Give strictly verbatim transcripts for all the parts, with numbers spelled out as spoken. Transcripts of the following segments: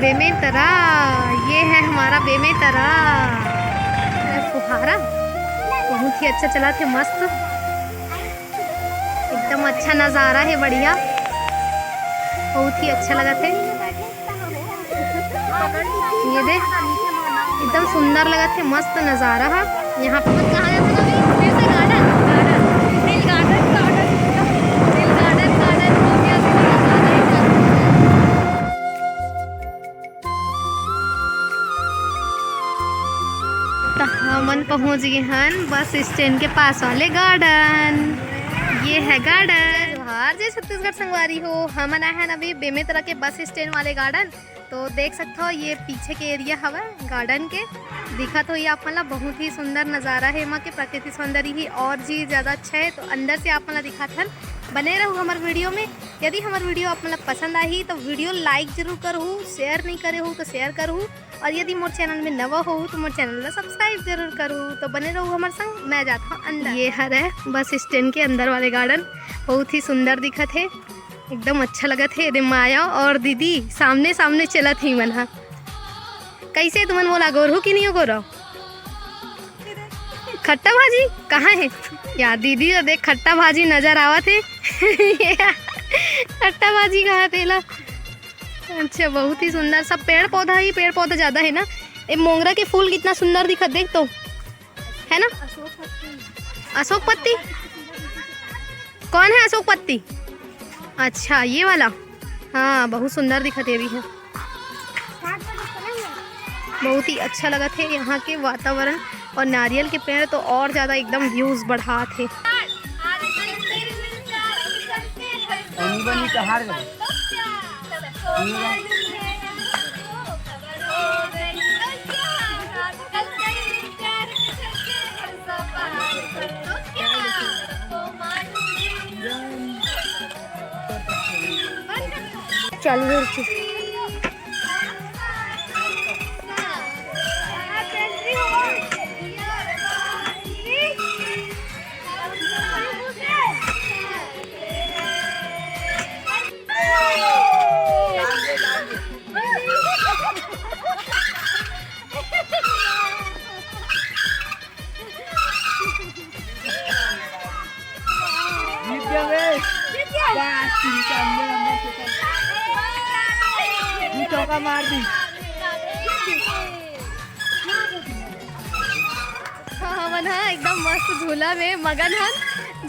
बेमेतरा, ये है हमारा बेमेतरा। ये फुहारा बहुत ही अच्छा चलत हे, मस्त, एकदम अच्छा नजारा हे, बढ़िया, बहुत ही अच्छा लगत हे। ये दे, एकदम सुंदर लगत हे, मस्त नजारा हे। यहाँ पे कहाँ जाते हैं अभी? फिर से garden, garden, दिल garden, garden, दिल garden, garden, हो गया, दिल garden। त हमन पहुंच गए हन बस स्टैंड के पास वाले garden। ये है garden। जोहार, जय छत्तीसगढ़ संगवारी हो। हमन आए हन अभी बेमेतरा के बस स्टैंड वाले garden। तो देख सकत हो, ये पीछे के area हवय garden के। दिखत होही आप मन ला, बहुत ही सुंदर नजारा हे एमा के, प्रकृति सौंदर्य ही और जी ज्यादा अच्छा हे। तो अंदर से आप मन ला दिखाथन, बने रहू हमर video में। यदि हमर video आप मन ला पसंद आही तो video like जरूर करहू, share नहीं करे हो तो share करहू, और यदि मोर channel में नवा हो तो मोर channel ला subscribe जरूर करहू। तो बने रहू हमर संग, मैं जात हूँ अंदर। ये हरे बस स्टैंड के अंदर वाले garden, बहुत ही सुंदर दिखत हे, एकदम अच्छा लगत हे। एदे माया और दीदी सामने सामने चलत हे मन हा। कैसे तुमन मोला गोरहू कि नहीं गोरव? खट्टा भाजी कहाँ हे? यार दीदी ला देख, खट्टा भाजी नजर आवत हे। खट्टा भाजी कहाँ तेला? अच्छा, बहुत ही सुंदर, सब पेड़ पौधा ही पेड़ पौधा ज्यादा है ना। ये मोंगरा के फूल कितना सुंदर दिखत, देख तो, है ना? अशोक पत्ती। कौन है अशोक पत्ती? अच्छा, ये वाला। हाँ, बहुत सुंदर दिखत हे भी है। बहुत ही अच्छा लगत हे यहाँ के वातावरण, और नारियल के पेड़ तो और ज्यादा एकदम views बढ़ात हे। चालू हो चुकी। जीत गया बे। जीत गया। बस, ठीक है, अंदर, अंदर से कर। ये चौका मार दी। हाँ, हमन हा एकदम मस्त झूला में मगन हन,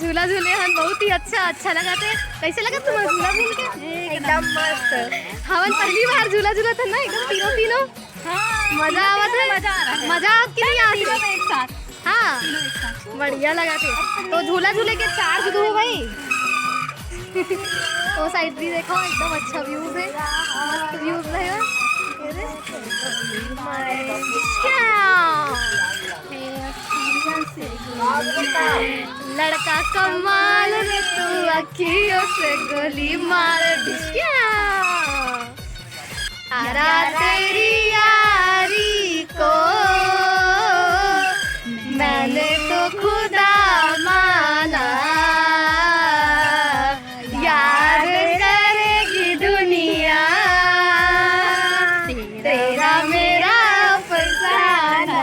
झूला झूले हन, बहुत ही अच्छा, अच्छा लगत हे। कैसे लगत तुम्हारा झूला झूल के? एकदम मस्त। हमन पहली बार झूला झूलत हन ना, एकदम तीनों, तीनों। हाँ, मजा तीनों, आवत तीनों हे? मजा आ रहा है। मजा आवत कि नहीं आवत? तीनों में एक साथ। हाँ, तीनों एक साथ। बढ़िया लगत हे। तो झूला झूले के charge दो भाई। वो side भी देखो, एकदम अच्छा views है, मस्त views है। क्या? लड़का कमाल रे तू, अखियों से गोली मार दिया। यारा तेरी यारी को मैंने तो खुदा माना, यार करेगी दुनिया तेरा मेरा अफसाना।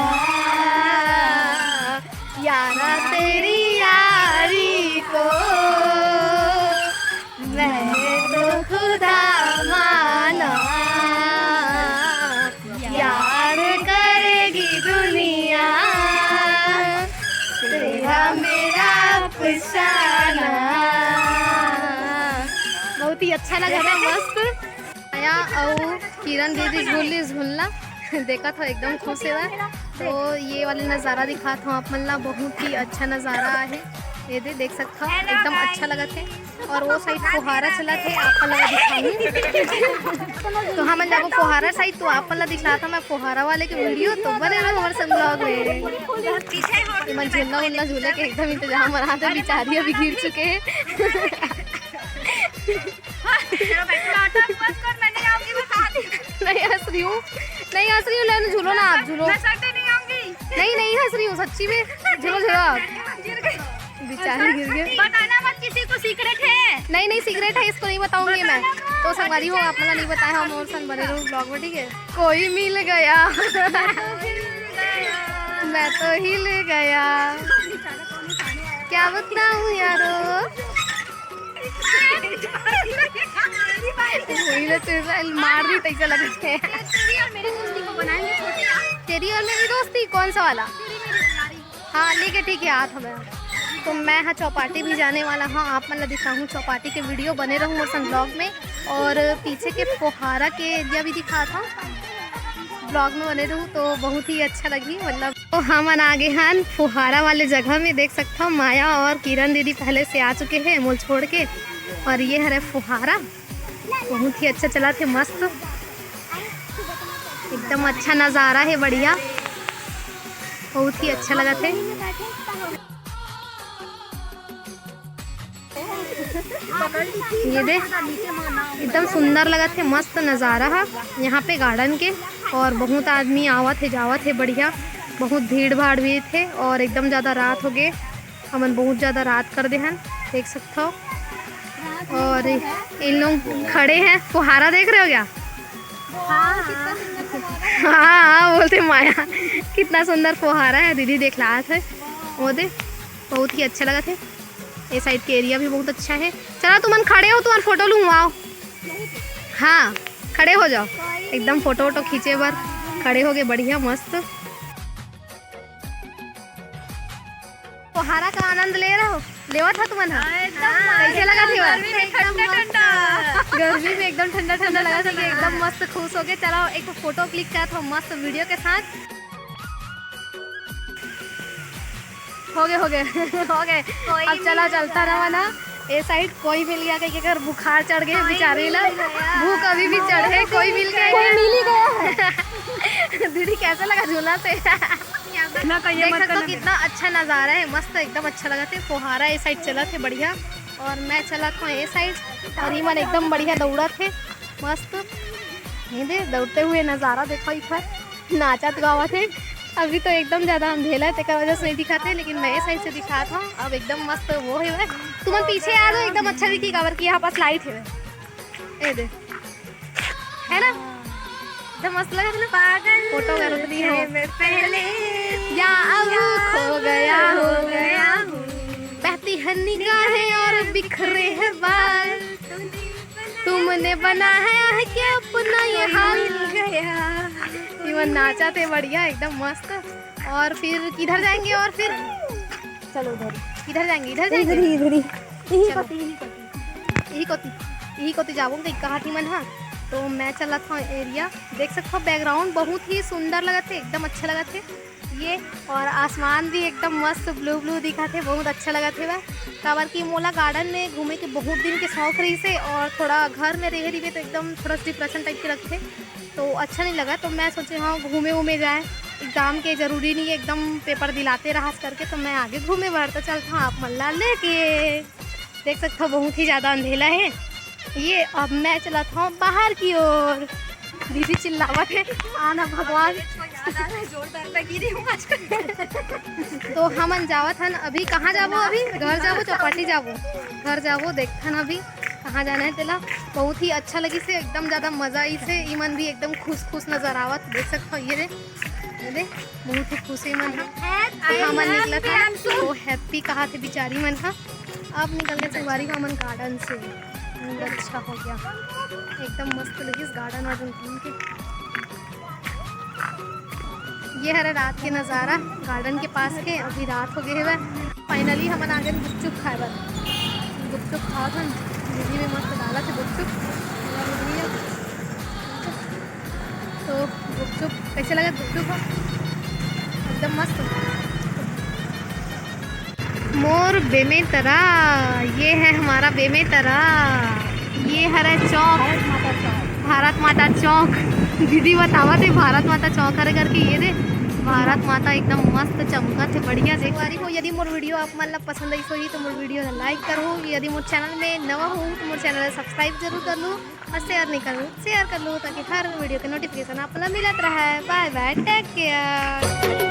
यारा तेरी यारी को मैंने तो खुदा माना, यार करेगी दुनिया तेरा मेरा अफसाना। बहुत ही अच्छा लगा था, मस्त। माया अउ किरण दीदी झूल ली झूलना। देखत हो एकदम खुश हे। तो ये वाले नज़ारा दिखात हो आप मन ला, बहुत ही अच्छा नज़ारा हे। ये दे देख सकत हो, एकदम अच्छा लगत हे। और वो side फुहारा चलत हे, आप मन ला दिखाहूँ। तो हमन जाबो फुहारा side, तो आप मन ला दिखलात हो मैं फुहारा वाले के video, तो बने रहो हमर संग vlog में। एमन झूलना उलना झूले के एकदम इंतजाम बनात हे, बिचारी अभी गिर चुके हे। चलो बैठो, बैठो, बस कर, मैं नहीं आऊंगी, बता दी। नहीं हंस रही हूँ, नहीं हंस रही हूँ, लेने झूलो ना आप, झूलो। मैं सच में नहीं आऊंगी। नहीं, नहीं हंस रही हूँ, सच्ची में। झूलो, झूलो आप। गिर गई। बेचारी गिर गई। बताना मत किसी को secret है। नहीं नहीं, सीक्रेट है, इसको नहीं बताऊंगी मैं। तो संगवारी हो, आप मन ला नहीं बताए हव, मोर संग बने रहू ब्लॉग में, ठीक है? कोई मिल गया, मैं तो हिल गया, क्या बताऊं यारो। वही ना, तेरे मार दी तैसे लगत हे। तेरी और मेरी दोस्ती कौन सा वाला? हाँ, लेके ठीक है, हाथ में। तो मैं हा चौपाटी भी जाने वाला हूँ, आप मन ला दिखाहूँ चौपाटी के वीडियो, बने रहू मोर संग ब्लॉग में। और पीछे के फुहारा के एरिया भी दिखात हूँ, ब्लॉग में बने रहू तो बहुत ही अच्छा लगही। मतलब, तो हमन आगे हन फुहारा वाले जगह में, देख सकथव माया और किरण दीदी पहले से आ चुके हैं मोल छोड़ के। और ये हरे फुहारा, बहुत ही अच्छा चलत हे, मस्त, एकदम अच्छा नजारा हे, बढ़िया, बहुत ही अच्छा लगत हे। ये दे, एकदम सुंदर लगत हे, मस्त नजारा हे यहाँ पे गार्डन के। और बहुत आदमी आवत हे, जावत हे, बढ़िया, बहुत भीड़ भाड़ भी थे। और एकदम ज्यादा रात हो गए, हमन बहुत ज्यादा रात कर दे हन, देख सकथव। और इन लोग खड़े हैं, फुहारा देख रहे हो क्या? हाँ, हाँ, बोलते माया, कितना सुंदर फुहारा है, दीदी देखलात हे। वो दे, बहुत ही अच्छा लगत हे। ये साइड के एरिया भी बहुत अच्छा है। चलो, तुमन खड़े हो, तुम्हार फोटो लूँ, आओ। हाँ, खड़े हो जाओ, एकदम फोटो वोटो खींचे बर खड़े हो गए, बढ़िया, मस्त। फुहारा का आनंद ले रहे हो, लेवत हा तुमन हा? हाँ, एकदम कैसे लगत हे? गर्मी में ठंडा ठंडा। गर्मी में एकदम ठंडा ठंडा लगत हे, एकदम मस्त, खुश हो गए। चलो, एक फोटो क्लिक करत हो मस्त वीडियो के साथ। हो गए, हो गए, हो गए। अब चला, चलता रहा ना। ये साइड कोई मिल गया कहीं के घर बुखार चढ़ गए बेचारे ला। भूख अभी भी चढ़े, कोई मिल गया। कोई मिल ही गया। दीदी, कैसे लगा झूला से? ना कहिए, देख सकते हो कितना अच्छा नजारा है, मस्त, एकदम अच्छा लगत हे। फुहारा ये साइड चलत हे, बढ़िया, और मैं चलत हूँ ये साइड। और ये मन एकदम बढ़िया दौड़त हे, मस्त। ये दे, दौड़ते हुए नजारा देखो इधर, नाचत गावत हे। अभी तो एकदम ज्यादा अंधेला है, तेकर वजह से नहीं दिखाते, लेकिन मैं ये साइड से दिखात हूँ। अब एकदम मस्त वो है, तुमन पीछे आ जाओ, एकदम अच्छा दिखी, काबर कि यहाँ पास लाइट है। ये दे, है ना, एकदम मस्त लगत हे ना। पागल फोटो करत रही हो। मैं पहले या अब खो गया हो गया हूँ। बहती है निगाहें और बिखरे हैं बाल। तुमने बनाया है क्या अपना ये हाल? गया। ये मन नाचत हे, बढ़िया, एकदम मस्त। और फिर किधर जाएंगे? और फिर चलो उधर। किधर जाएंगे? इधर इधर जाएंगे। ही, इधर ही। यही चलो। कती, यही कती। यही कोती, यही कोती जाबो, कहीं कहा थी मन हा। तो मैं चलत हूँ एरिया, देख सकते हो बैकग्राउंड बहुत ही सुंदर लगत हे, एकदम अच्छा लगत हे। ये और आसमान भी एकदम मस्त ब्लू ब्लू दिखत हे, बहुत अच्छा लगत हे। वह काबर कि मोला गार्डन में घूमे के बहुत दिन के शौक रहिस हे और थोड़ा घर में रहे रहिबे तो एकदम थोड़ा डिप्रेशन टाइप के लगथे, तो अच्छा नहीं लगा। तो मैं सोचे हाँ घूमे वूमे जाए, एग्जाम के जरूरी नहीं है एकदम पेपर दिलाते रहा करके। तो मैं आगे घूमे बर तो चलता हूँ आप मन ला लेके। देख सकते हो बहुत ही ज्यादा अंधेला है। ये अब मैं चलत हूँ बाहर की ओर। दीदी चिल्लावत हे, आना भगवान। जोरदार लगी रही हूँ आजकल। तो हमन जावत हन अभी, कहाँ जाबो अभी? घर जाबो, चौपाटी जाबो? घर जाबो, देखथन अभी कहाँ जाना है तेला। बहुत ही अच्छा लगिस हे, एकदम ज्यादा मजा आइस हे। इमन भी एकदम खुश खुश नजर आवत, देख सकते हो। ये दे, ये दे, बहुत ही खुश हे मन हा। तो हमन निकलत हन, तो हैप्पी कहा थे बिचारी मन हा। अब निकल के संगवारी हो हमन गार्डन से। मूड अच्छा हो गया, एकदम मस्त लगिस गार्डन वार्डन घूम के। ये हरे रात के नजारा गार्डन के पास के। अभी रात हो गए हवे। फाइनली हमन आ गए गुपचुप खाए बर। गुपचुप खावत हन, दीदी भी मस्त डालत हे गुपचुप। तो गुपचुप कैसे लगा? गुपचुप हो एकदम मस्त। मोर बेमेतरा, ये है हमारा बेमेतरा। ये हरे चौक, भारत माता चौक। दीदी बतावत हे भारत माता चौक हरे करके। ये दे, भारत माता एकदम मस्त चमकत हे, बढ़िया। देख संगवारी हो, यदि मोर वीडियो आप मन ला पसंद आइस होही तो मोर वीडियो ला लाइक करहू। यदि मोर चैनल में नवा हो तो मोर चैनल ला सब्सक्राइब जरूर कर लू और शेयर नहीं कर लू, शेयर कर लू, ताकि हर वीडियो के नोटिफिकेशन आप मन ला मिलत रहे। बाय बाय, टेक केयर।